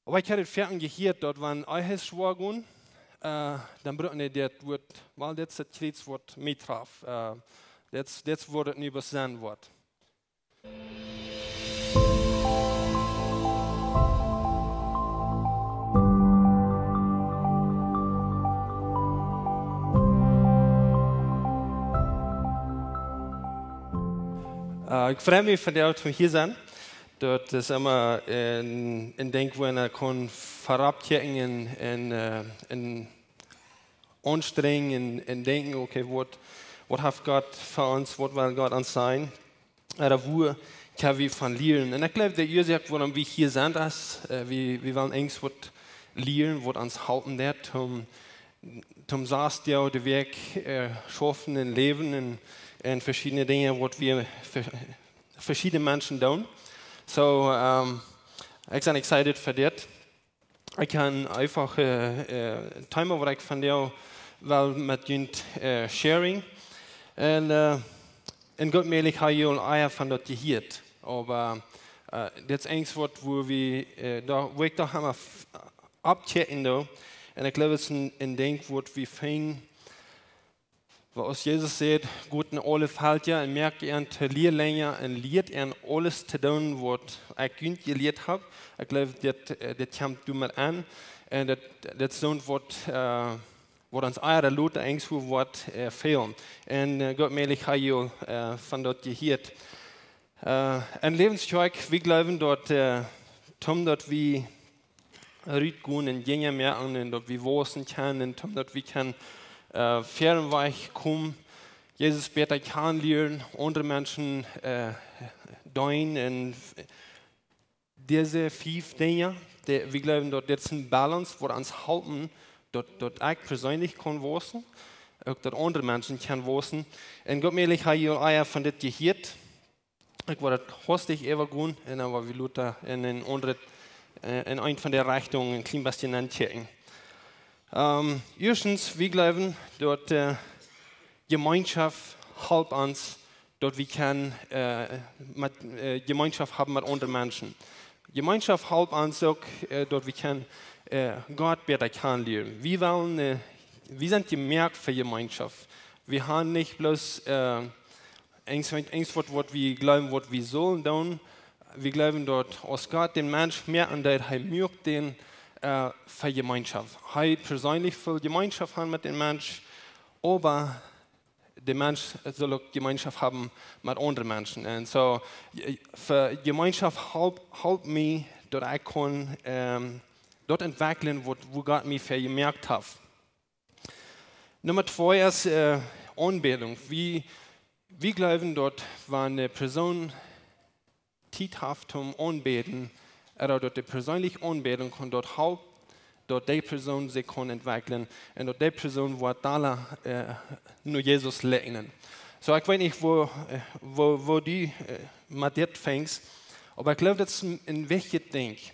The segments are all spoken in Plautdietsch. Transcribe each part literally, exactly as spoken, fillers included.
Oba ekj haud daut foaken jehieet, daut wan ekj es schwoa gonen, äh, dan brukt eena dit Wuat, wiels dit es daut Kjriez waut mie traft. Äh, dit, dit woat daut nu bloos sennen woat. Äh, ekj frei mie vondoag toom hia sennen. Daut es emma een, een Dinkj, wua eena kaun verropp kjikjen en, en, äh, en aunstrenjen en, en denkjen, okay, waut, waut haft Gott fa ons, waut well Gott ons sajen? Ooda wua kjenn wie von lieren? Un ekj jleew, de Uasoak, wuarom wie hia sent, es, äh, wie, wie wellen irjent waut lieren, waut ons halpen deit, om, om sas Doag de Wäakj, äh, schaufen un läwen un, un veschiedne Dinja, waut wie ve-, veschiedne Menschen doonen. So, ähm, ekj sie excited fa dit. Ekj hab een eefach, äh, äh, Thema, waut ekj vondoag well met junt, äh, sharing. Un, äh, un Gott, mäajlich hab jie aul ea von daut jehieet. Oba, äh, dit es eent waut, wua wie, äh, doa, wua ekj doa emma f-, oppkjikjen doo. Un ekj jleew, daut es een, een Dinkj waut wie finjen, wua aus Jesus sajcht: "Got en aule Velkja un moakt an to Lieelinja un lieet an aules to doonen waut ekj junt jelieet hab." Ekj jleew, dit, äh, dit kjemt doamet aun. Un dit, dit es soont waut, äh, waut ons ea lota irjentwua woat, äh, fälen. Un, äh, Gott, mäajlich hab jie, äh, von daut jehieet. Äh, en Läwens Kjoakj, wie jleewen daut, äh, toom daut wie rutgonen un Jinja moaken un daut wie wausen kjennen un toom daut wie kjennen, äh, wieda wajch komen, Jesus bäta kjanen lieren, aundre Menschen, äh, deenen un dise fief Dinja, dee, wie jleewen daut dit es een Balance, waut ons halpen, daut, daut ekj perseenlich kaun wausen, uk daut aundre Menschen kjennen wausen. Un Gott, mäajlich hab jie aul ea von dit jehieet. Ekj woa daut hastich äwagonen un dan woa wie lota en een aundret, äh, en eent von de Rechtungen een kjlien bät nenkjikjen. Ähm, ieeschtens, wie jleewen daut, äh, Jemeenschoft halpt ons, daut wie kjennen, äh, met, äh, Jemeenschoft haben met aundre Menschen. Jemeenschoft halpt ons uk, äh, daut wie kjennen, äh, Gott bäta kjanen lieren. Wie wellen, äh, wie sent jemoakt fa Jemeenschoft. Wie haben nich bloos, äh, irjent, irjent waut, waut wie jleewen, waut wie sellen doonen. Wie jleewen daut aus Gott dän Mensch moakt, daut hee moakt dän, äh, fa Jemeenschoft. Hee perseenlich well Jemeenschoft haben met dän Mensch, oba de Mensch saul uk Jemeenschoft haben met aundre Menschen. Un so, je-, fa Jemeenschoft halpt, halpt mie daut ekj kaun, ähm, daut entwekjlen waut, wua Gott mie fa jemoakt haft. Numma twee es, äh, Aunbädunk. Wie, wie jleewen daut wan eene Persoon Tiet haft toom aunbäden, ooda daut dee perseenlich aunbäden kaun, daut halpt, daut dee Persoon sikj kaun entwekjlen un daut dee Persoon woat dolla, äh, no Jesus leiden. So, ekj weet nich wua, äh, wua, wua du, äh, met dit fangst, oba ekj jleew daut es een, een wichtjet Dinkj.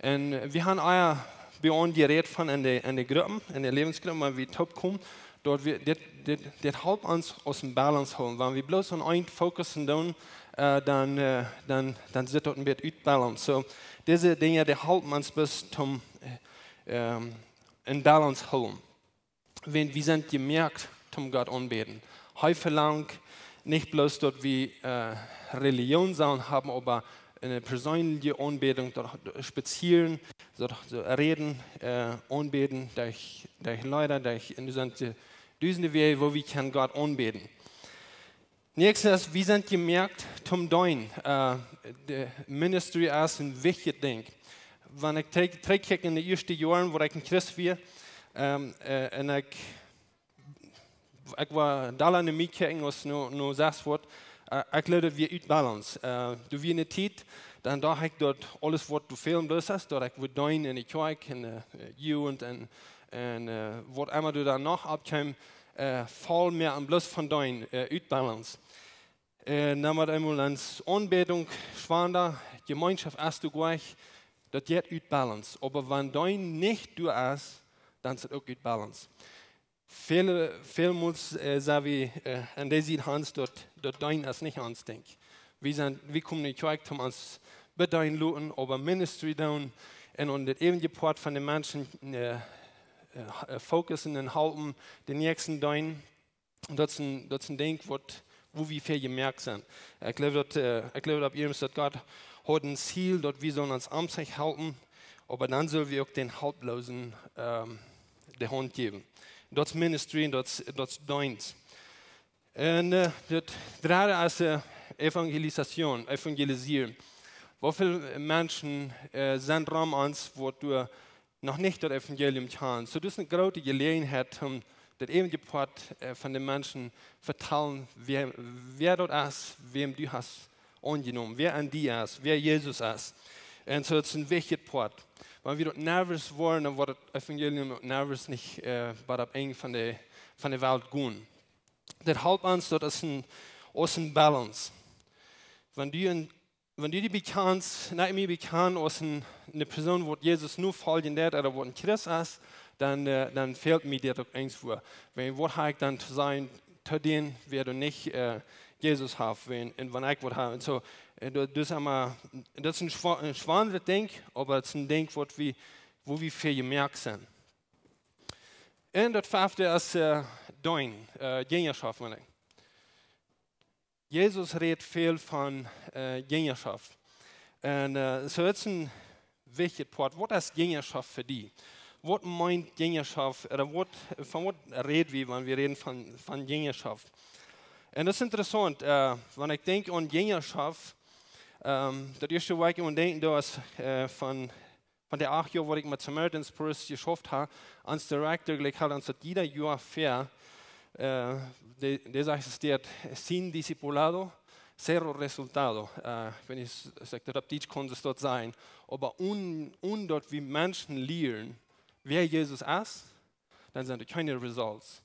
Un wie haben ea bie ons jerät von en de, en de Gruppen, en de Läwensgruppen, wan wie toopkomen, daut wie, dit, dit, dit halpt ons aus een Balance hoolen. Wan wie bloos aun eent focussen doonen, äh, dan, äh, dan, dan sitt daut een bät ut Balance. So, dise Dinja, dee halpen ons bloos toom, äh, ähm, en Balance hoolen. Wan wie sent jemoakt toom Gott aunbäden. Hee velangt nich bloos daut wie, äh, Relijoon sellen haben, oba eene perseenliche Aunbädunk, daut, daut spazieren, daut, daut räden, äh, aunbäden, derch, derch Leeda, derch, un doa sent, äh, dusende Wäaj, woo wie kjennen Gott aunbäden. Näakjstet es, wie sent jemoakt toom deenen. Äh, de Ministry es een wichtjet Dinkj. Wan ekj trigj-, trigjkjikj en de ieeschte Joaren, wua ekj een Christ wia, ähm, äh, un ekj, ekj woa dolla no mie kjikjen aus no, no sas woat, äh, ekj jleew daut wia ut Balance. Äh, doa wia eene Tiet, dan docht ekj daut aules waut too väl bloos es, daut ekj wudd deenen en de Kjoakj, en de, äh, Jugend un, un, äh, waut emma doa dan noch oppkjeem, äh, voll mea un bloos von deenen, äh, ut Balance. Äh, dan met eemol dan es Aunbädunk schwanda, Jemeenschoft es doa jlikj, daut jeit ut Balance. Oba wan deenen nich doa es, dan es daut uk ut Balance. Väle, välmols, äh, saj wie, äh, aun dee Sied, Hans, daut, daut deenen es nich ons Dinkj. Wie sent, wie komen nich krakjt toom ons bedeenen loten, oba Ministry doonen, un aun daut äwentje Poat von de Menschen äh, äh, fokussen un halpen, de Näakjsten deenen, daut es een, daut es een Dinkj, waut, wua wie fa jemoakt sent. Ekj jleew, daut, äh, ekj jleew daut opp iernst, daut Gott haft een Ziel, daut wie sellen ons aunzich halpen, oba dan sell wie uk dän Helploosen ähm, de Haunt jäwen. Daut es Ministry un daut es, daut es Deenst. Un äh, daut dredde es äh, Evangelisation, evangelisieren. Woo väl Menschen äh, sent rom ons, waut doa noch nich daut Evangelium kjanen? Soo, daut es eene groote Jeläajenheit, om daut äwentje Poat äh, von de Menschen vetalen, wäa, wäa daut es, wäm du hast aunjenomen, wäa aun die es, wäa Jesus es. Un soo, daut es een wichtjet Poat. Wan wie daut nervös woaren, dan woat daut Evangelium uk nervös nich äh, bat opp een von de, von de Welt gonen. Daut halpt ons, daut es een, aus een Balance. Wan du, een, wan du die bekjanst, nich mea bekjanst aus een, eene Persoon, waut Jesus nu foljen deit, ooda waut een Christ es, dan, äh, dan fält mie daut uk eenswua. Wan, waut hab ekj dan to sajen to dän, wäa doa nich äh, Jesus haft, wan, un wan ekj waut hab? Un soo, äh, daut, daut es emma, daut es een schwa-, een schwoaret Dinkj, oba daut es een Dinkj, waut wie, wua wie fa jemoakt sent. Un daut fefte es äh, Deenen, äh, Jinjaschoft, meen ekj. Jesus rät väl von äh, Jinjaschoft. Un äh, soo, daut es een wichtjet Poat. Waut es Jinjaschoft fa die? Waut meent Jinjaschoft? Ooda waut, von waut räd wie, wan wie räden von, von Jinjaschoft? Un daut es interessaunt, äh, wan ekj denkj aun Jinjaschoft, ähm, daut ieeschte, wua ekj aun denkj, daut es äh, von von de acht Joa, waut ekj met Samaritan's Purse jeschauft hab, ons Director, jlikj, haud ons daut jieda Joa väa, äh, dee, dee sajcht, es daut sin discipulado, cero resultado. Äh, ekj weet nich, aus ekj daut opp Dietsch kunn, soo daut sajen. Oba onen, onen daut wie Menschen lieren, wäa Jesus es, dan sent doa kjeene results.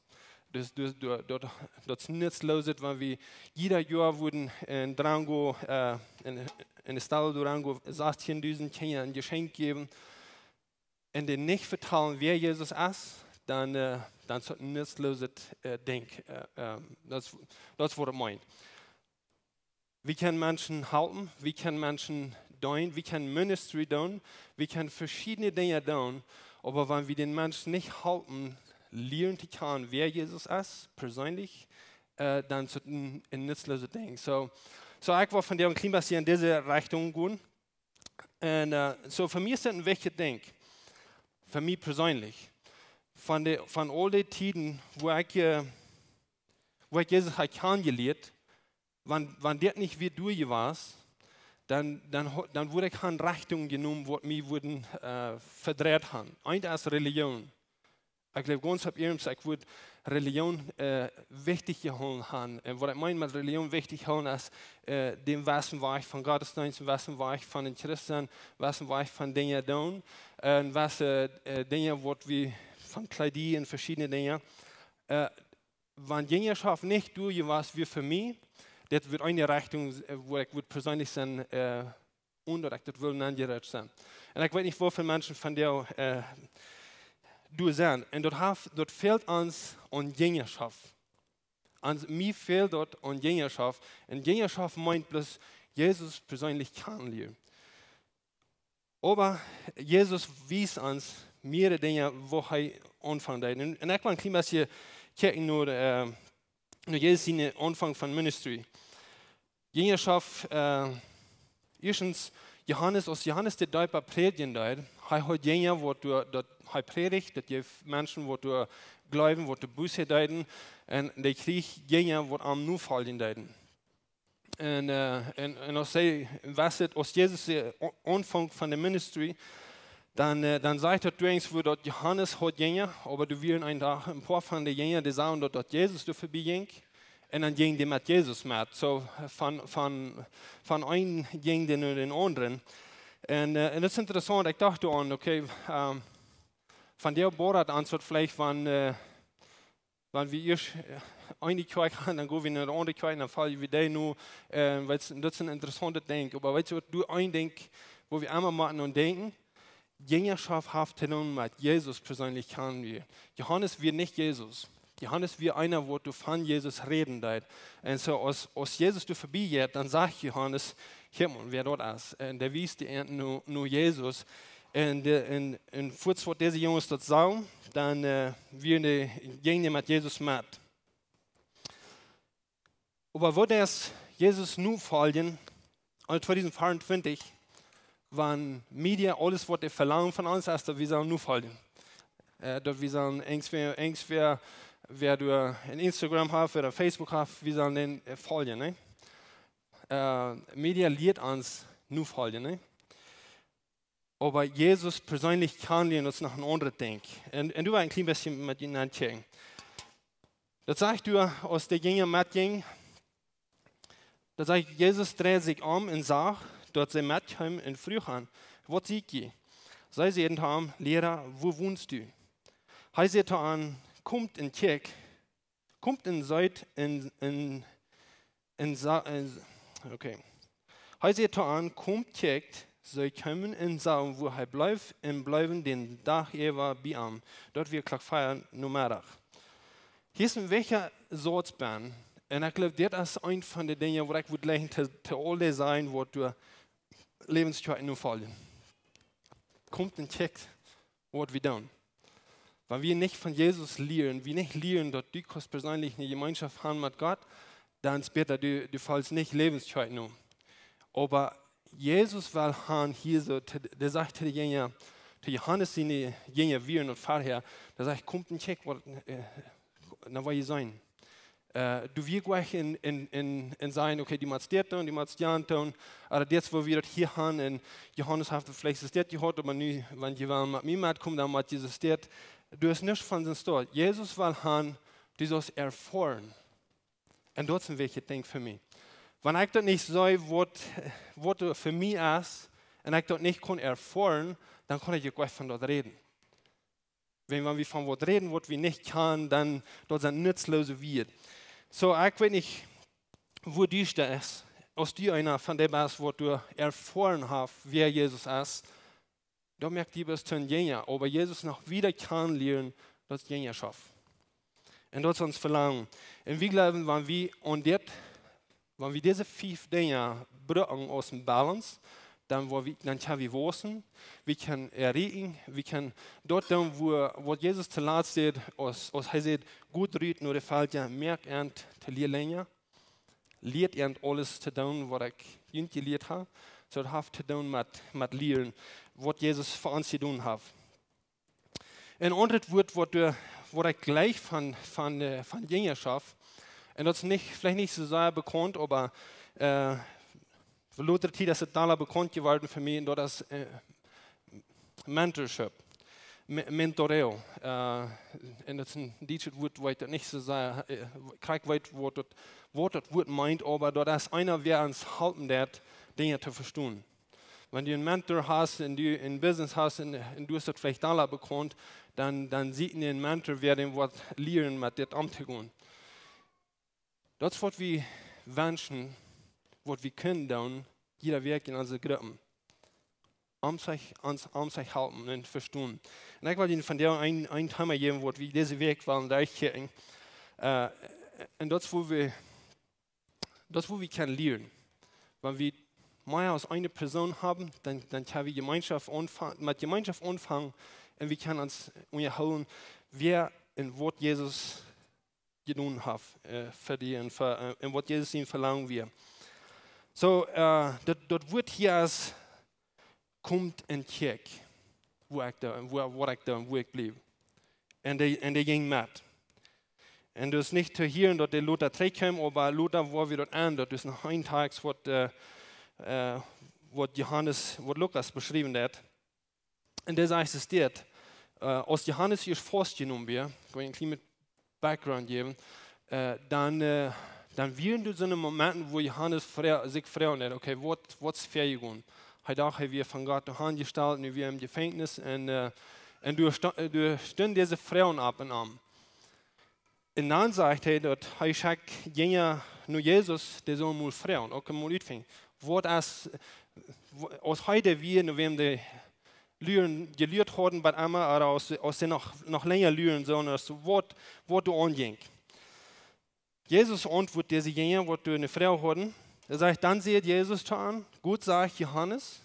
Dus, dus doa, doa, daut es nutzloos, wan wie jieda Joa wudden en Durango, äh, en, en de Stadt Durango sastieendusent Kjinja een Jeschenkj jäwen un dee nich vetalen, wäa Jesus es, dan, äh, dan es daut een nutzlooset äh, Dinkj. Äh, ähm, daut es, daut es waut et meent. Wie kjennen Menschen halpen, wie kjennen Menschen deenen, wie kjennen Ministry doonen, wie kjennen veschiedne Dinja doonen, oba wan wie dän Mensch nich halpen, lieren to kjanen, wäa Jesus es, perseenlich, äh, dan es daut een, een nutzlooset Dinkj. Soo, soo ekj well vondoag een kjlien bät en dise Rechtunk gonen. Un äh, soo fa mie es daut een wichtjet Dinkj, fa mie perseenlich. Von de, von aul dee Tieden, wua ekj, äh, wua ekj Jesus hab kjanen jelieet, wan, wan dit nich wia doa jewast, dan, dan, ho-, dan wudd ekj kjeene Rechtunk jenomen, waut mie wudden äh, vedreit haben. Eent es Relijoon. Ekj jleew gaunz opp iernst, ekj wudd Relijoon äh, wichtich jehoolen haben. Un waut ekj meen met Relijoon wichtich hoolen es, äh, dän wessen Wajch von Gottesdeenst, wessen Wajch von een Christ sennen, wessen Wajch von Dinja doonen, un wesse äh, Dinja, waut wie von Kjleeda un veschiedne Dinja. Äh, wan Jinjaschoft nich doa jewast wia fa mie, daut wudd eene Rechtunk, äh, wua ekj wudd perseenlich sennen, äh, onen daut ekj daut wull nenjeräd sennen. Un ekj weet nich, woo väl Menschen vondoag äh, doa sent. Un daut haft, daut fält ons aun Jinjaschoft. Aun mie fält daut aun Jinjaschoft. Un Jinjaschoft meent bloos Jesus perseenlich kjanen lieren. Oba Jesus wiest ons mea Dinja, wua hee aunfangen deed. Un, un ekj well een kjlien bät kjikjen no, äh, no Jesus sienen Aunfank von Ministry. Jinjaschoft, äh, ieeschtens, Johanes, aus Johanes de Deepa prädjen deed, hee haud Jinja, waut doa, daut hee prädicht, daut jeef Menschen, waut doa jleewen, waut doa Buße deeden, un dee kjrieech Jinja, waut am nofoljen deeden. Un, äh, un, un aus hee, wia et, aus Jesus äh, a-, aunfunk von de Ministry, dan, äh, dan sajcht daut doa eent, wua daut Johanes haud Jinja, oba doa wieren een Dach een poa von de Jinja, dee sagen daut, daut Jesus doa verbie jinkj. Un dan jinjen dee met Jesus met. Soo von, von, von eenen jinjen dee no dän aundren. Un, äh, un daut es interessaunt, ekj docht doaraun, okay, ähm, von dee Borat aun sort veleicht von, äh, wan wie ieescht äh, eene Kjoakj haben, dan go wie no de aundre Kjoakj, dan folj wie dee no, äh, weetst, daut es een interessaunt Dinkj. Oba weetst waut, doa een Dinkj, wua wie emma motten aun denkjen, Jinjaschoft haft to doonen met Jesus perseenlich kjanen lieren. Johanes wia nich Jesus. Johanes wia eena, waut doa von Jesus räden deed. Un soo aus, aus Jesus doa verbie jinkj, dan sajcht Johanes, kjikj mol, wäa daut es. Un dee wiest dee no, no Jesus. Un, de, un, un fuaz waut dise Junges daut sagen, dan äh, wieren dee, jinjen dee met Jesus met. Oba waut es Jesus nofoljen, aul tweedusent veeauntwintich, wan Media aules waut dee velangen von ons es, daut wie sellen nofoljen. Äh, daut wie sellen, irjentwäa, irjentwäa, wäa doa een Instagram haft ooda Facebook haft, wie sellen dän äh, foljen, nä? Äh, Media lieet ons nofoljen, nä? Oba Jesus perseenlich kjanen lieren, daut es noch een aundret Dinkj. Un, un doa well ekj een kjlien bät met junt aunfangen. Daut sajcht doa, aus de Jinja metjinjen, daut sajcht, Jesus dreid sikj om un sach, daut see metkjeemen un fruach an: "Waut sieekj jie?" See säden to am: "Liera, wua wonst du?" Hee säd to an: "Komt un kjikjt, komt un seet un, un, un sa-, un s-, okay." Hee säd to an: "Komt, kjikjt." See kjeemen un sagen, wua hee bleef, un bleewen dän Dach äwa bie am. Daut wia Klock vea Nomeddach. Hia es een wichtja Sauz bie. Un ekj jleew, dit es eent von de Dinja, waut ekj wudd jleichen to, to aul dee sajen, waut doa Läwens Kjoakj nofoljen. Komt un kjikjt, waut wie doonen. Wan wie nich von Jesus lieren, wie nich lieren, daut du kaust perseenlich eene Jemeenschoft haben met Gott, dan es bäta, du, du folst nich Läwens Kjoakj no. Oba Jesus well han hia soo, to, dee sajcht to de Jinja, to Johanes siene Jinja wieren daut verhäa, dee sajcht: "Komt un kjikjt, waut, äh, na, waut jie seenen." Äh, du wia jlikj en, en, en, en sajen: "Okay, du motst dit doonen, du motst jant doonen." Oba dit, woo wie daut hia han, un Johanes haft veleicht dit jehuat, oba nu, wan jie wellen met mie metkomen, dan mott jie dit. Du hast nuscht von sien Stoot. Jesus well han, du sust erfoaren. Un daut es een wichtjet Dinkj fa mie. Wan ekj daut nich see, waut, waut fa mie es, un ekj daut nich kaun erfoaren, dan kaun ekj uk nich von daut räden. Wan, wan wie von waut räden, waut wie nich kjanen, dan, daut sent nutzlose Wieed. Soo, ekj weet nich, woo du best, aus du eena von dee best, waut du erfoaren hast, wäa Jesus es, daut moakt die best to een Jinja, oba Jesus noch wieda kjanen lieren, daut es Jinjaschoft. Un daut es ons Velangen. Un wie jleewen, wan wie aun dit, wan wie dise fief Dinja brucken aus eene Balance, dan woa wie, dan kjenn wie wausen, wie kjennen erreichen, wie kjennen daut doonen, wua, waut Jesus toolatst säd, aus, aus hee säd: "Got rut no de Velkja, moakt an to Lierlinja, lieet an aules to doonen, waut ekj junt jelieet hab." Soo, daut haft to doonen met, met lieren, waut Jesus fa ons jedonen haft. Een aundret Wuat, waut, äh, waut ekj jleich von, von, äh, von Jinjaschoft, un daut es nich, veleicht nich soo sea bekaunt, oba, äh, fa lotre Tiet es et aula bekaunt jeworden fa mie, un daut es, äh, Mentorship, Me-, Mentoreo. Äh, un daut es een dietschet Wuat, waut ekj daut nich soo sea, äh, krakjt weet, waut daut, waut daut Wuat meent, oba daut es eena, wäa ons halpen deit, Dinja to vestonen. Wan du een Mentor hast un du een Business hast un, un du hast daut veleicht aula bekaunt, dan, dan sieekj een Mentor, wäa die waut lieren met dit omtogonen. Daut es waut wie wenschen, waut wie kjennen doonen, jieda Wäakj en onse Gruppen. Om sikj, ons, om sikj halpen un vestonen. Un ekj well junt vondoag een, een Thema jäwen, waut wie dise Wäakj wellen derchkjikjen. Äh, un daut es, wua wie daut es, wua wie kjennen lieren. Wan wie mea aus eene Persoon haben, dan, dan kjenn wie Jemeenschoft aunfa-, met Jemeenschoft aunfangen un wie kjennen ons unjahoolen, wäa un waut Jesus jedonen haft, äh, fa die un fa, äh, un waut Jesus sien Velangen wia. Soo, äh, daut, daut Wuat hia es: "Komt un kjikjt, wua ekj doo, wua, waut ekj doo, wua ekj bliew." Un dee, un dee jinjen met. Un daut es nich to hieren, daut dee lota trigjkjeemen, oba lota woa wie daut aun, daut es noch een Tekst, waut, äh, äh, waut Johanes, waut Lukas beschräwen haft. Un dee sajcht es dit, äh, aus Johanes ieescht faustjenomen wia, ekj well een kjlien bät Background jäwen, äh, dan, äh, dan wieren doa soone Momenten, wua Johanes fro-, sikj froagen deed: "Okay, waut, waut es väajegonen?" Hee docht, hee wia von Gott doa han jestalt, nu wia hee em Jefenkjnis un, äh, un doa sto-, äh, doa stunden dise Froagen opp en am. Un dan sajcht hee, daut hee schekjt Jinja no Jesus, dee sellen mol froagen, uk mol utfinjen. Waut es, wa-, aus hee dee wia, no wäm dee luren, jelieet hauden bie am, ooda aus, aus see noch, noch lenja luren sullen, aus waut, waut doa aunjinkj. Jesus auntwuat dise Jinja, waut doa eene Froag hauden. Hee sajcht: "Dan säd Jesus to an: Got sajcht Johanes,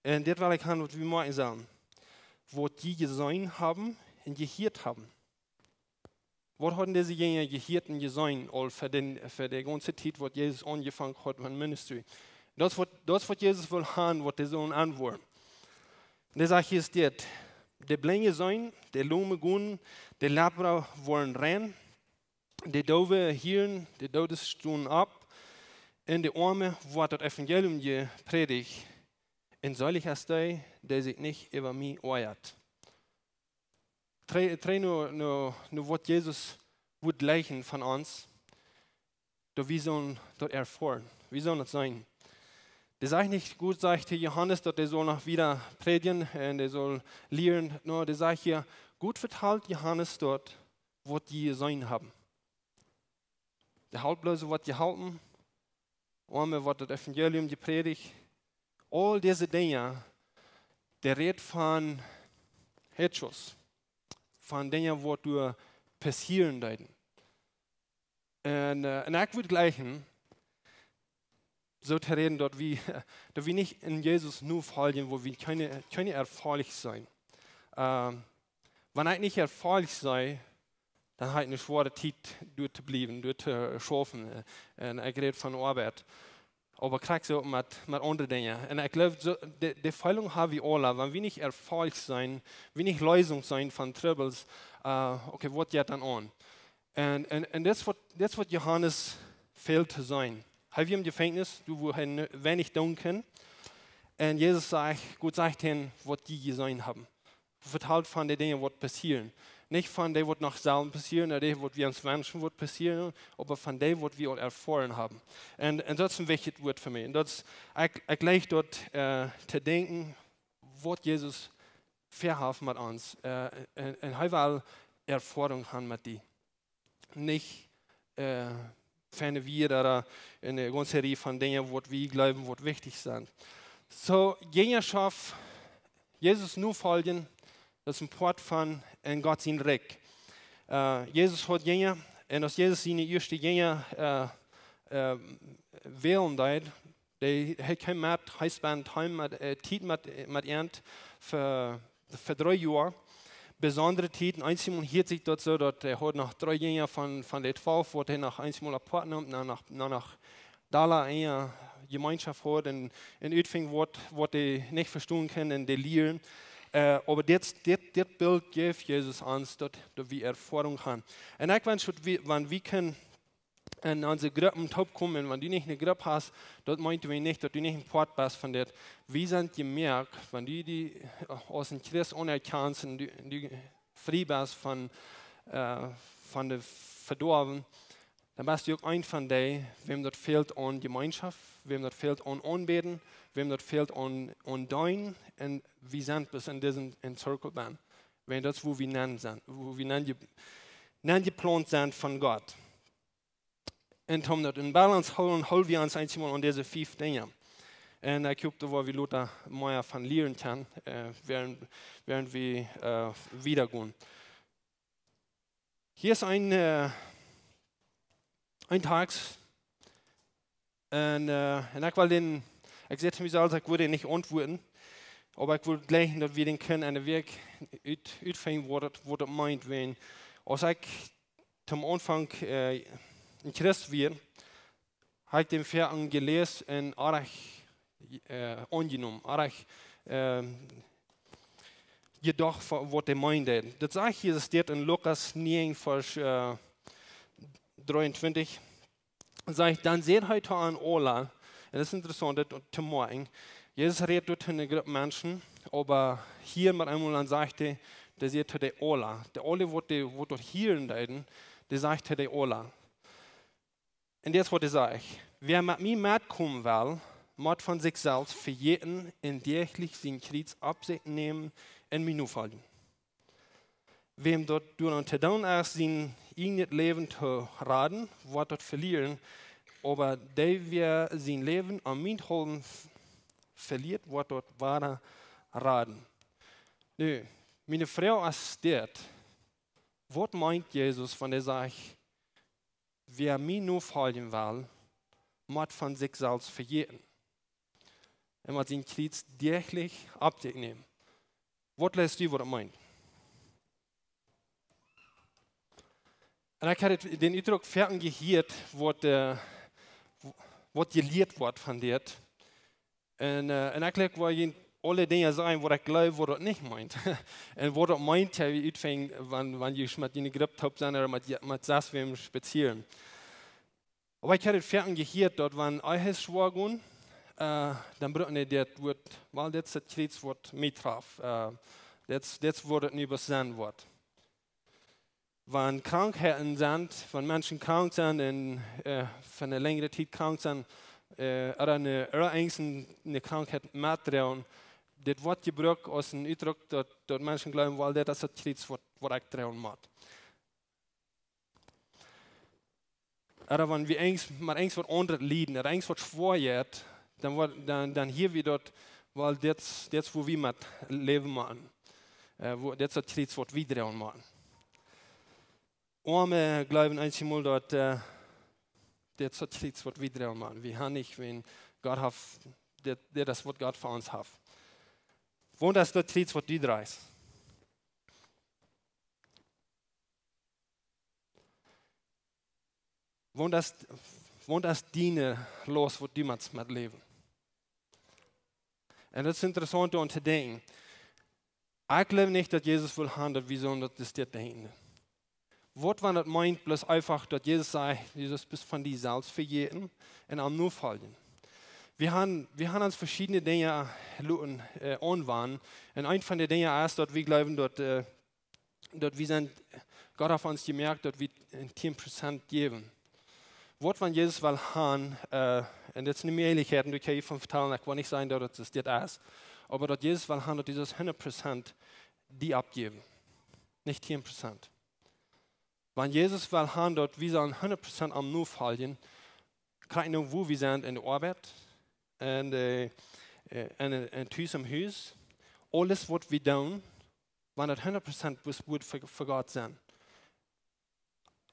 Un dit well ekj han, waut wie moaken sellen. Waut jie jeseenen haben un jehieet haben. Waut hauden dise Jinja jehieet un jeseenen aul fa dän, fa de gaunze Tiet, waut Jesus aunjefongen haud met ministry? Daut es waut, daut es waut Jesus well han, waut dee sullen aunwoaren. Un dee sajcht hia es dit: De Blinje seenen, de Lome gonen, de Lepra woaren rein, de Doowe hieren, de Doode stonen opp, un de Oame woat daut Evangelium jeprädicht. Un seelich es dee, dee sikj nich äwa mie oajat. Dree, dree no, no, no waut Jesus wudd jleichen von ons, daut wie sullen daut erfoaren. Wie sullen daut seenen. Dee sajcht nich, Gott sajcht to Johanes, daut hee saul noch wieda prädjen un hee saul lieren. No, dee sajcht hia, Gott vetalt Johanes daut, waut jie jeseenen haben. De Haltloose woat jeholpen, Oame woat daut Evangelium jeprädicht. Aul dise Dinja, dee rät von Hechos, von Dinja, waut doa passieren deeden. Un, äh, un ekj wudd jleichen, soo to räden, daut wie, daut wie nich en Jesus nofoljen, wua wie kjeene, kjeene Erfolg seenen. Ähm, wan ekj nich Erfolg see, dan ha ekj eene schwoare Tiet doa to bliewen, doa to schaufen, äh, un ekj räd von Oabeit. Oba krakjt soo met, met aundre Dinja. Un ekj jleew, soo, de, de Feeling ha wie aula, wan wie nich Erfolg seenen, wie nich Leesunk seenen von Trubbels, äh, okay, waut jeit dan aun? Un, un, un dit es waut, dit es waut Johanes fält to seenen. Hee wia em Jefenkjnis, doa wua hee ne-, weinich doonen kunn. Un Jesus sajcht, Gott sajcht to am, waut jie jeseenen haben. Vetalt von de Dinja, waut passieren. Nich von dee, waut noch sellen passieren, ooda dee, waut wie ons wenschen, waut passieren, oba von dee, waut wie aul erfoaren haben. Un, un daut es een wichtjet Wuat fa mie. Un daut es, ekj, ekj jleich daut, äh, to denkjen, waut Jesus väahaft met ons. Äh, un, un hee well Erfoarunk han met die. Nich, äh, feine Wieed ooda eene gaunze Rieej von Dinja, waut wie jleewen, waut wichtich sent. Soo, Jinjaschoft, Jesus nofoljen, daut es een Poat von en Gott sien Rikj. Äh, Jesus haud Jinja, un aus Jesus siene ieeschte Jinja, äh, äh, wälen deed, dee, hee kjeem met, hee spend Tiet met, äh, Tiet met, met an fa, fa dree Joa. Besondre Tiet, un eemol hieet sikj daut soo, daut hee haud noch dree Jinja von, von de twalf, waut hee noch eemol apoat neem, no, no, no, no dolla enje Jemeenschoft haud un, un utfunk, waut, waut dee nich vestonen kunnen un dee lieren. Äh, oba dit, dit, dit Bilt jeef Jesus ons, daut, daut wie Erfoarunk han. Un ekj wensch, daut wie, wan wie kunnen en onse Gruppen toopkomen, un wan du nich eene Grupp hast, daut meent wie nich, daut du nich een Poat best von dit. Wie sent jemoakt, wan du die, äh, aus een Christ aunerkjanst un du, du frie best von, äh, von de Vedoawen, dan best du uk een von dee, wäm daut fält aun Jemeenschoft, wäm daut fält aun Aunbäden, wäm daut fält aun, aun Deenen, un wie sent bloos en disen, en Zirkel benn. Wan daut es, wua wie nenn sent, wua wie nenn je-, nenn jeplaunt sent von Gott. Un om daut en Balance hoolen, hool wie ons eemol aun dise fief Dinja. Un ekj hop, doa woa wie lota mea von lieren kjennen, äh, wäarent, wäarent wie, äh, wieda gonen. Hia es een, äh, een Tekst. Un, äh, un ekj well dän, ekj säd to mie selfst, ekj wudd dän nich auntwuaden. Oba ekj wudd jleichen, daut wie dän kjennen enne Wäakj ut-, utfinjen, waut daut, waut daut meent, wan, aus ekj tom Aunfank, äh, een Christ wia, ha ekj dän Varsch jeläst un oajch, äh, aunjenomen, oajch, äh, jedocht, wa-, waut dee meent. Daut sajcht hia, daut steit en Lukas näajen, Varsch, äh, dreeuntwintich. Sajcht, dan säd hee to an aula, un daut es interessaunt, daut to moakjen, Jesus rät doa to eene Grupp Menschen, oba hia met eemol dan sajcht hee, dee säd to dee aula. Dee aula, waut dee, waut doa hieren deeden, dee sajcht to dee aula. Un dit es waut hee sajcht: Wäa met mie metkomen well, mott von sikj selfst vejäten un däachlich sien Kjriez opp sikj nämen un mie nofoljen. Wäm daut doaraun to doonen es, sien ieejnet Läwen to raden, woat daut velieren, oba dee, wäa sien Läwen om mienthaulwen v-, velieet, woat daut wada raden. Nu, miene Froag es dit: Waut meent Jesus, wan hee sajcht, wäa mie nofoljen well, mott von sikj selfst vejäten? un met sien Kjriez däachlich opp sikj nämen. Waut läst du, waut daut meent? Un ekj haud dän Utdruck foaken jehieet, waut, äh, waut jelieet woat von dit. Un, äh, un ekj jleew, woa jie aule Dinja sajen, waut ekj jleew, waut daut nich meent. Un waut daut meent, jo, wie utfinjen, wan, wan jie met june Grupp toop sent ooda met, met sas wäm spazieren. Oba ekj haud daut foaken jehieet, daut wan Ehes schwoa gonen, äh, dan brucken dee dit Wuat, wiels dit es daut Kjriez, waut mie traft. Äh, dit, dit es waut et nu bloos sennen woat. Wan Krankheiten sent, wan Menschen krank sent un, äh, fa eene lenjre Tiet krank sent, äh, ooda eene, ooda irjent eene Krankheit metdroagen, dit woat jebrukt aus een Utdruck, daut, daut Menschen jleewen, wiels dit es daut Kjriez, waut, waut ekj droagen mott. Ooda wan wie irjent, mau irjent waut aundret lieden, ooda irjent waut schwoa jeit, dan woat, dan, dan hieren wie daut, wiels dit, dit es, wua wie met läwen motten. Äh, wua, dit es daut Kjriez, waut wie droagen motten. Oame jleewen eenjemol daut, äh, dit es daut Kjriez, waut wie droagen motten. Wie haben nich, wan Gott haft, dit, dit es, waut Gott fa ons haft. Waut es daut Kjriez, waut du droagst? Waut es, waut es diene Laust, waut du motst metläwen? Un daut es interessaunt, doaraun to denkjen. Ekj jleew nich, daut Jesus well haben, daut wie soo daut es dit denkjen. Waut, wan daut meent, bloos eefach, daut Jesus sajcht, du saust bloos von die selfst vejäten un am nofoljen. Wie haben, wie haben ons veschiedne Dinja loten, äh, aunwanen. Un eent von de Dinja es, daut wie jleewen, daut, äh, daut wie sent, Gott haft ons jemoakt, daut wie een tieen Prozent jäwen. Waut, wan Jesus well haben, äh, un dit es eene Mäajlichkjeit, un ekj kaun hia von vetalen, ekj well nich sajen, daut et dit es, oba daut Jesus well haben, daut du saust hundat Prozent die aufjäwen. Nich tieen Prozent. Wan Jesus well haben, daut wie sellen hundat Prozent am nofoljen, krakjt nu, wua wie sent, enne Oabeit, enne, äh, enne, enne Tus em Hus, aules, waut wie doonen, wan daut hundat Prozent wudd, wudd fa, fa Gott sennen.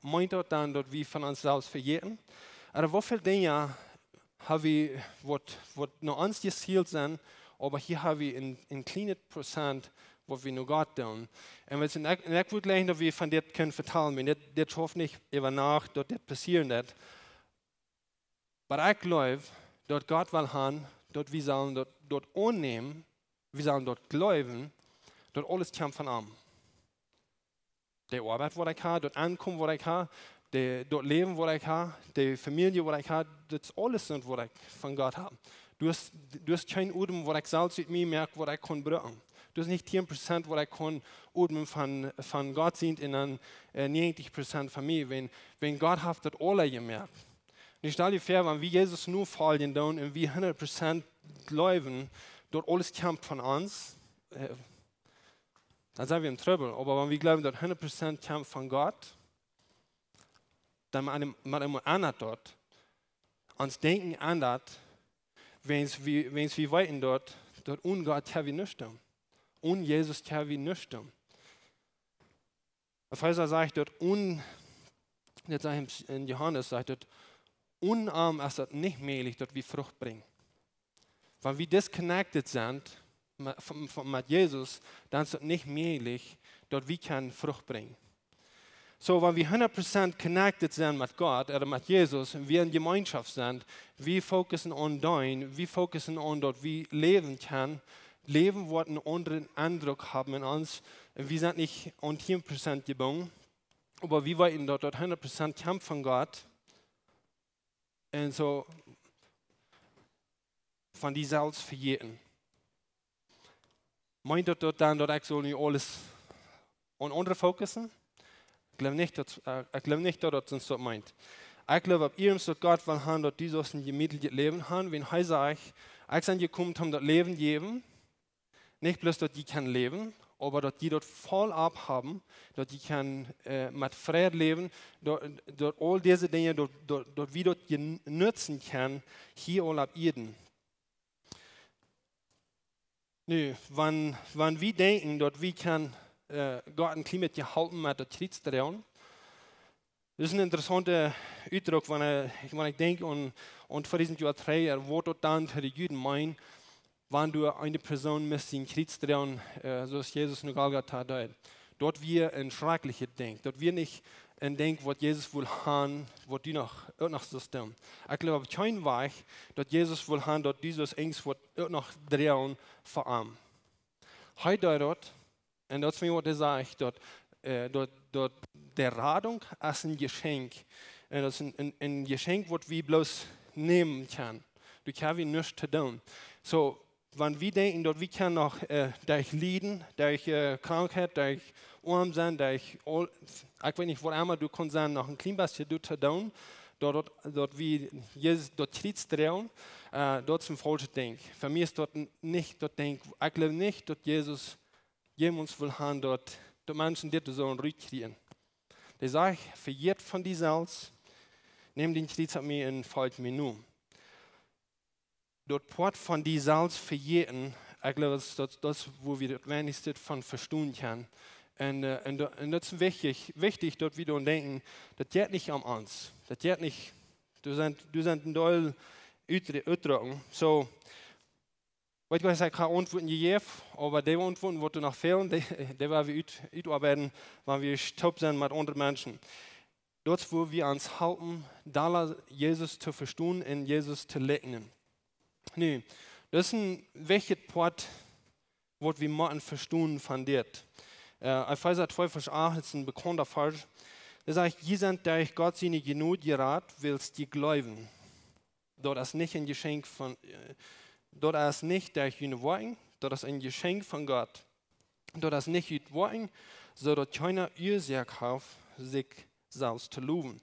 Meent daut dan, daut wie von ons selfst vejäten? Ooda woo väl Dinja haben wie, waut, waut no ons jezielt sent, oba hia haben wie een, een kjlienet Prozent, waut wie no Gott doonen? Un wie sent, un ekj, un ekj wudd jleichen, daut wie von dit kjennen vetalen, wiels dit, dit schauft nich äwa Nacht, daut dit passieren woat. Oba ekj jleew, daut Gott well haben, daut wie sellen daut, daut aunnämen, wie sellen daut jleewen, daut aules kjemt von am. De Oabeit, waut ekj hab, daut Enkomen, waut ekj hab, de, daut Läwen, waut ekj hab, de Famielje, waut ekj hab, daut es aules, waut ekj von Gott hab. Du hast, du hast kjeen Odem, waut ekj selfst ut mie moak, waut ekj kunn brucken. Du hast nich tieen Prozent, waut ekj kunn odemen von, von Gott sien un dan, äh, näajentich Prozent von mie. Wan, wan Gott haft daut aule jemoakt. Nu stal die väa, wan wie Jesus nofoljen doonen un wie hundat Prozent jleewen, daut aules kjemt von ons, äh, dan sent wie em Trubbel. Oba wan wie jleewen, daut hundat Prozent kjemt von Gott, dan mott eena, mott eena endren daut. Ons Denkjen endren, wan wie, wan wie weeten daut, daut onen Gott kjenn wie nuscht doonen. Onen Jesus kjenn wie nuscht doonen. Efeesa sajcht daut onen, daut sajcht en, en Johanes sajcht daut, onen am es daut nich mäajlich, daut wie Frucht brinjen. Wan wie disconnected sent met, von, von, met Jesus, dan es daut nich mäajlich, daut wie kjennen Frucht brinjen. Soo, wan wie hundat Prozent connected sent met Gott ooda met Jesus un wie en Jemeenschoft sent, wie fokussen aun dän, wie fokussen aun daut wie läwen kjennen, Läwen woat een aundren Endruck haben en ons. Un wie sent nich aun tieen Prozent jebungen, oba wie weeten daut daut hundat Prozent kjemt von Gott. Un soo von die selfst vejäten. Meent daut, daut dan, daut ekj saul nu aules aun aundre fokussen? Ekj jleew nich, daut, äh, ekj jleew nich, daut daut ons daut meent. Ekj jleew opp iernst, daut Gott well haben, daut du saust een jemietlichet Läwen haben, wan hee sajcht, ekj sie jekomen, om daut Läwen jäwen, nich bloos, daut jie kjennen läwen, oba daut jie daut voll opp haben, daut jie kjennen, äh, met Fräd läwen, daut, daut aul dise Dinja, daut, daut, daut wie daut je-, nutzen kjennen, hia aul opp Ieed. Nu, wan, wan wie denkjen, daut wie kjennen, äh, Gott een kjlien bät halpen met daut Kjriez droagen, daut es een interessaunta Utdruck, wan ekj, wan ekj denkj aun, aun tweedusent Joa trigj, waut daut dan to de Juden meent, wan du eene Persoon must sien Kjriez droagen, äh, soo aus Jesus no Golgatha deed. Daut wia een schrakjlichet Dinkj. Daut wia nich een Dinkj, waut Jesus wull han, waut du noch, uk noch sust doonen. Ekj jleew opp kjeen Wajch, daut Jesus wull han, daut du sust irjent waut uk noch droagen fa am. Hee deed daut, un daut es mie waut hee sajcht, daut, äh, daut, daut de Radunk es een Jeschenkj. Un daut es een, een, een Jeschenkj, waut wie bloos nämen kjennen. Doa kjenn wie nuscht to doonen. Soo, wan wie denkjen, daut wie kjennen noch, äh, derch Lieden, derch, äh, Krankheit, derch oam sennen, derch aul, ekj weet nich, waut emma du kaust sennen, noch een kjlien bät doa to doonen, daut, daut, daut wie Jesus daut Kjriez droagen, äh, daut es een faulschet Dinkj. Fa mie es daut n-, nich daut Dinkj, ekj jleew nich, daut Jesus jemols wull han, daut, daut Menschen dit soo rutkjrieen. Dee sajcht: "Vejät von die selfst, nemm dien Kjriez opp mie un folj mie no." Daut Poat von die selfst vejäten, ekj jleew, daut, daut, daut es, wua wie daut weinichste von vestonen kjennen. Un, äh, un daut, un daut es wichtich, wichtich, daut wie doaraun denkjen, daut jeit nich om ons. Daut jeit nich, doa sent, doa sent een Deel utre-, utdrucken. Soo, weet jie waut, ekj hab Auntwuaten jejäft, oba dee Auntwuaten, waut doa noch fälen, dee, dee woa wie ut-, utoabeiden, wan wie toop sent met aundre Menschen. Daut es, wua wie ons halpen, dolla Jesus to vestonen un Jesus to likjnen. Nu, daut es een wichtjet Poat, waut wie motten vestonen von dit. Äh, Efeesa twee Varsch acht es een bekaunda Varsch. Doa sajcht: "Jie sent derch Gott siene Jnod jerat, wiels jie jleewen. Daut es nich een Jeschenkj von, äh, daut es nich derch june Woakjen, daut es een Jeschenkj von Gott. Daut es nich ut Woakjen, soo daut kjeena Uasoak haft, sikj selfst to lowen.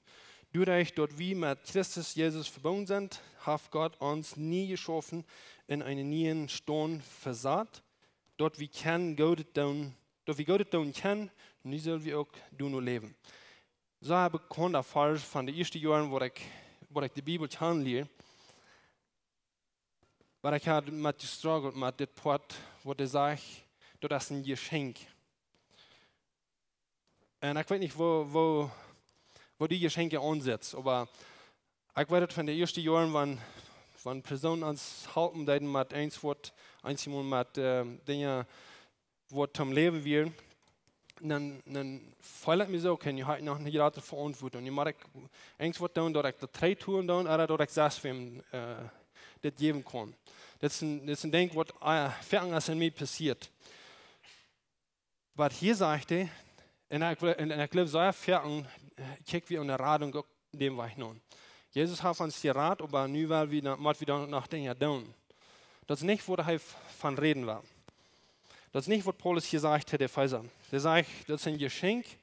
Doaderch daut wie met Christus Jesus vebungen sent, haft Gott ons nie jeschaufen un eenen nieen Staund vesat, daut wie kjennen Goodet doonen, daut wie Goodet doonen kjennen, nu sell wie uk doano läwen." Soo hab ekj kjennen erfoaren von de ieeschte Joaren, waut ekj, waut ekj de Bibel kjanen lieed, oba ekj haud met jestruggelt met dit Poat, waut hee sajcht, daut es een Jeschenkj. Un ekj weet nich, woo, woo, woo dee Jeschenkj aunsetst, oba ekj weet daut von de ieeschte Joaren, wan, wan Persoonen ons halpen deeden met eens waut, eens emol met, äh, Dinja, waut toom Läwen wieren, dan, dan feeld ekj mie soo, okay, nu hab ekj noch eene jratre Veauntwuatunk. Nu mott ekj eens waut doonen, daut ekj daut trigj doonen, ooda daut ekj selfst wäm, äh, dit jäwen kaun. Dit es een, dit es een Dinkj, waut, äh, foaken es en mie passieet. Oba hia sajcht hee, un ekj, un, un ekj jleew, soo foaken, äh, kjikj wie enne Radunk uk dän Wajch no. Jesus haft ons jerat, oba nu well wie, mott wie dan noch Dinja doonen. Daut es nich, waut hee von räden well. Daut es nich, waut Paulus hia sajcht to de Efeesa. Hee sajcht, daut es een Jeschenkj,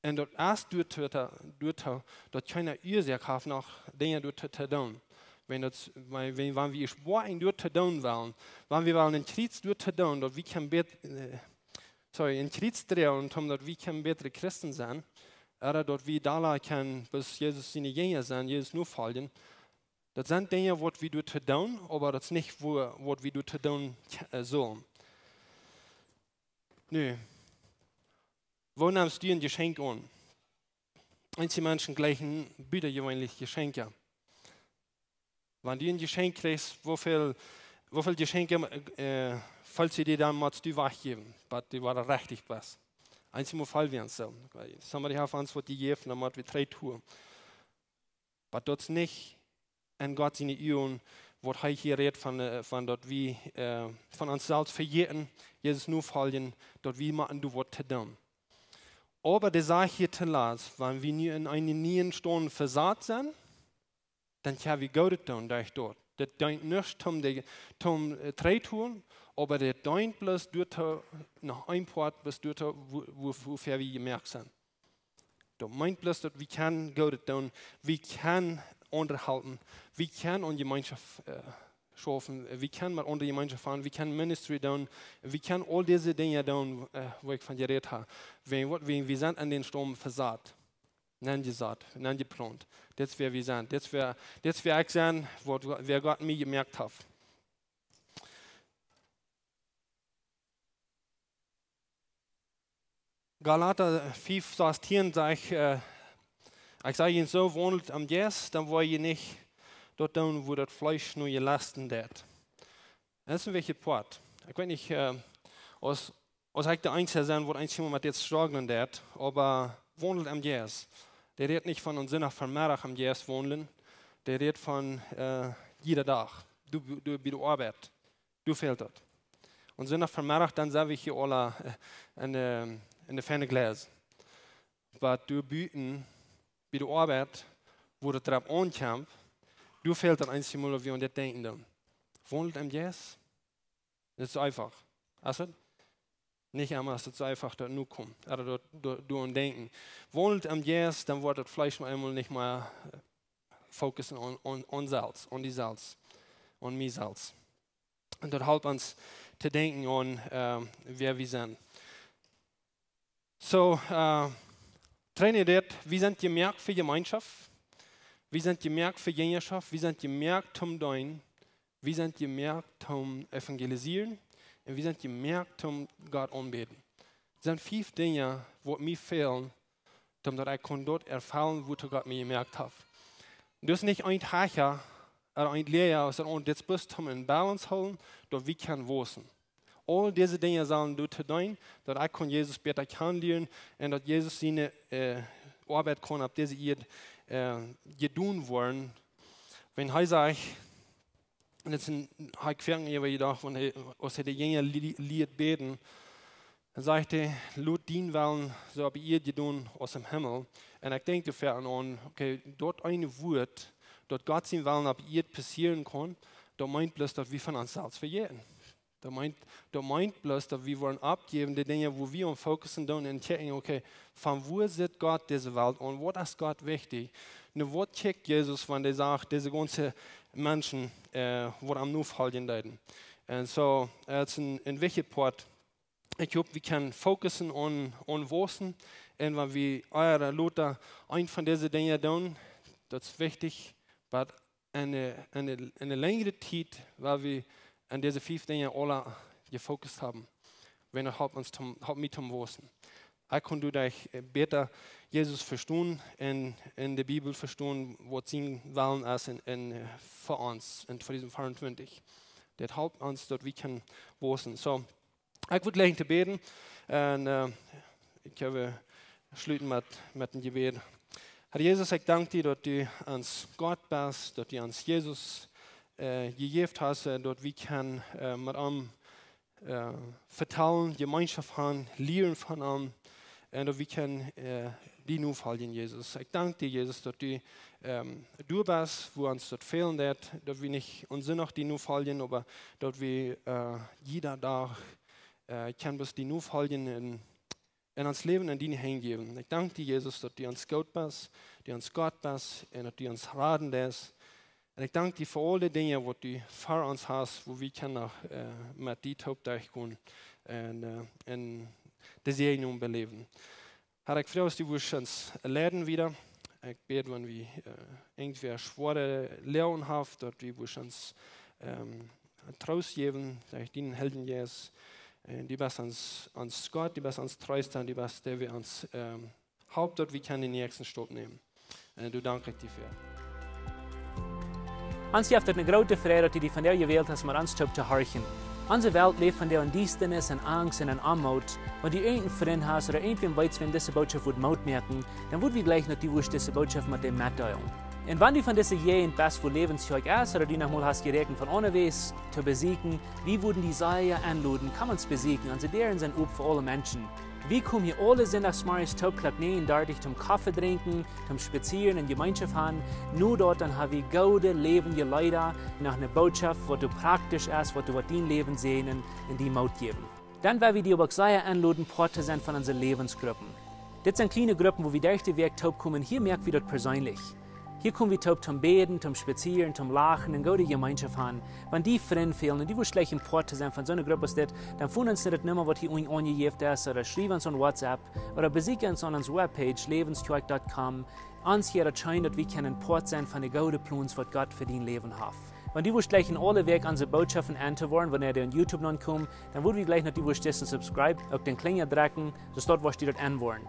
un daut es doatoo, doatoo, daut kjeena Uasoak haft, noch Dinja doatoo to doonen. Wan daut, wan, wan, wan wie ieescht woaren doatoo doonen wellen, wan wie wellen een Kjriez doatoo doonen, daut wie kjennen bät-, äh, sorry, een Kjriez droagen, om daut wie kjennen bätre Christen sennen, ooda daut wie dolla kjennen, bat Jesus siene Jinja sennen, Jesus nofoljen. Daut sent Dinja, waut wie doatoo doonen, oba daut es nich, wua-, waut wie doatoo doonen, äh, sellen. Nu, woo nemst du een Jeschenkj aun? Eenje Menschen jlikjen butajeweenliche Jeschenkja. Wan du een Jeschenkj kjrichst, woo väl, woo väl Jeschenkja, äh, felt sikj die dan, motst du wajchjäwen, bat du wada rajcht best? Eenjemol felt wie ons soo. Somebody haft ons waut jejäft, dan mott wie trigj doonen. Oba daut es nich en Gott siene Uagen, waut hee hia rät von, äh, von daut wie, äh, von ons selfst vejäten, Jesus nofoljen, daut wie motten doa waut to doonen. Oba hee sajcht hia toolatst, wan wie nu en eenen nieen Staund vesat sent, dan kjenn wie Goodet doonen derch daut. Daut deent nich toom de, toom, äh, trigj doonen, oba daut deent bloos doatoo, no een Poat, bloos doatoo, wua-, wua-, wuafäa wie jemoakt sent. Daut meent bloos, daut wie kjennen Goodet doonen, wie kjennen aundre halpen, wie kjennen aun Jemeenschoft, äh, schaufen, wie kjennen met aundre Jemeenschoft haben, wie kjennen Ministry doonen, wie kjennen aul dise Dinja doonen, äh, wua ekj von jerät hab. Wan, waut, wan, wie sent en dän Staund vesat, nenjesat, nenjeplaunt. Daut es wäa wie sent. Daut es wäa, daut es wäa ekj sie, waut, wäa Gott mie jemoakt haft. Galata fief, Varsch tieen sajcht, äh, ekj saj junt soo, waundelt em Jeist, dan woa jie nich daut doonen, wua daut Fleesch no jelesten deit. Daut es een wichtja Poat. Ekj weet nich, äh, aus, aus ekj de eensja sie, waut eensjemol met dit strugglen deit, oba waundelt em Jeist. Dee rät nich von een Sindach Vemeddach em Jeist waundlen. Dee rät von, äh, jieda Dach. Du, du, bie de Oabeit. Du fält daut. Een Sindach Vemeddach, dan sent wie hia aula, äh, enne, enne feine Gleis. Waut du buten bie de Oabeit, wua daut dropp aunkjemt, du fält daut eensjemol, woo wie aun dit denkjen doonen. Waundelt em Jeist? Daut es eefach. Es et? Nich emma es et soo eefach, daut no kjemt. Ooda daut, daut, daut aun denkjen. Waundelt em Jeist, dan woat daut Fleesch mau eemol nich mea, äh, focussen aun, aun, aun selfst, aun die selfst, aun mie selfst. Un daut halpt ons to denkjen aun, äh, wäa wie sent. Soo, äh, train dit, wie sent jemoakt fa Jemeenschoft, wie sent jemoakt fa Jinjaschoft, wie sent jemoakt toom deenen, wie sent jemoakt toom evangelisieren un wie sent jemoakt toom Gott aunbäden. Daut sent fief Dinja, waut mie fälen, daut ekj kunn daut erfellen, woo Gott mie jemoakt haft. Daut es nich een Tieekja, ooda een Läaja, aus et aun dit bloos toom en Balance hoolen, daut wie kjennen wausen. Aul dise Dinja sellen doatoo deenen, daut ekj kunn Jesus bäta kjanen lieren un daut Jesus siene, äh, Oabeit kaun opp dise Ieed, äh, jedonen woaren. Wan hee sajcht, un daut es een, hab ekj foaken äwa jedocht, wan hee, aus hee de Jinja li-, lieet bäden, dan sajcht hee: "Lot dien Wellen soo opp de Ieed jedonen aus em Himmel." Un ekj denkj doa foaken aun, okay, daut eene Wort, daut Gott sien Wellen opp de Ieed passieren kaun, daut meent bloos, daut wie von ons selfst vejäten. Daut meent, daut meent bloos, daut wie woaren oppjäwen, de Dinja, wua wie aun focussen doonen un checken, okay, von wua sitt Gott dise Welt aun? Waut es Gott wichtich? Nu, waut check Jesus, wan hee sajcht, dise gaunze Menschen, äh, waut am nofoljen deeden? Un soo, äh, et es een, een wichtja Poat. Ekj hop, wie kjennen focussen aun, aun wausen. Un wan wie ea lota een von dise Dinja doonen, daut es wichtich, oba enne, enne, enne lenjre Tiet, wua wie aun dise fief Dinja aula jefokust haben. Wan daut halpt ons toom, halpt mie toom wausen. Ekj kunn doaderch, äh, bäta Jesus vestonen un, un de Bibel vestonen, waut sien Wellen es un, un, äh, fa ons en tweedusent veeauntwintich. Daut halpt ons, daut wie kjennen wausen. Soo, ekj wudd jlikj to bäden. Un, äh, ekj wudd, äh, schluten met, met een Jebäd. Herr Jesus, ekj dank die, daut du ons Gott best, daut du ons Jesus, äh, jejäft hast, äh, daut wie kjennen, äh, met am, äh, vetalen, Jemeenschoft haben, lieren von am, un daut wie kjennen, äh, die nofoljen, Jesus. Ekj dank die, Jesus, daut du, ähm, du best, wua ons daut fälen deit, daut wie nich ons noch die nofoljen, oba daut wie, äh, jieda Dach, äh, kjennen bloos die nofoljen un, un ons Läwen en diene Henj jäwen. Ekj dank die, Jesus, daut du ons Gott best, du ons Gott best un daut du ons raden deist. Un ekj dank die fa aul de Dinja, waut du fa ons hast, wua wie kjennen noch, äh, met die toop derchgonen un, äh, un de Säajen beläwen. Herr, ekj froag, daut du ons leiden wada. Ekj bäd, wan wie, äh, irjentwäa schwoare Loagen haft, daut du ons, ähm, Troost jäwen, derch dienen Heiljen Jeist. Un du best ons, ons Gott, du best ons Treesta, du best dee, waut ons, ähm, halpt, daut wie kjennen dän näakjsten Stap nämen. Un doa dank ekj die fa. Ons jeft et eene groote Freid, daut du die vondoag jewält hast, met ons toop to horchen. Onse Welt läft vondoag en Diestanis, en Angst un en Oamoot. Wan du irjent een Frint hast ooda irjentwäm weetst, wäm dise Botschaft wudd Moot moaken, dan wudd wie jleichen, daut du wurscht dise Botschaft met däm metdeelen. Un wan du von dise Jäajent best, wua Läwens Kjoakj es, ooda du noch mol hast jeräakjent von onjewess to besieekjen, wie wudden die sea enloden, komm ons besieekjen. Onse Däaren sent op fa aule Menschen. Wie komen hia aule Sindachsmorjes toop Klock näajen dartich toom Koffe drinkjen, toom spazieren un Jemeenschoft haben. No daut dan ha wie goode läwendje Leeda, noch eene Botschaft, waut doa praktisch es, waut doa woat dien Läwen säajnen un die Moot jäwen. Dan well wie die uk sea enloden, Poat to sennen von onse Läwensgruppen. Dit sent kjliene Gruppen, wua wie derch de Wäakj toop komen. Hia moak wie daut perseenlich. Hia kom wie toop toom bäden, toom spazieren, toom lachen un goode Jemeenschoft haben. Wan die Frind fälen un du wurscht jleichen Poat to sennen von soone Grupp aus dit, dan foon ons no de Numma, waut hia unjen aunjejäft es, ooda schriew ons aun WhatsApp, ooda besieekj ons aun onse Webpage, läwenskjoakj dot com. Ons wudd et scheen, daut wie kjennen Poat sennen von de goode Plons, waut Gott fa dien Läwen haft. Wan du wurscht jleichen aule Wäakj onse Botschaften auntohieren, wan dee aun YouTube nopp komen, dan wudd wie jleichen, daut du wurscht disen Subscribe, uk dän Klinja drekjen, soo daut du wurscht daut aunhieren.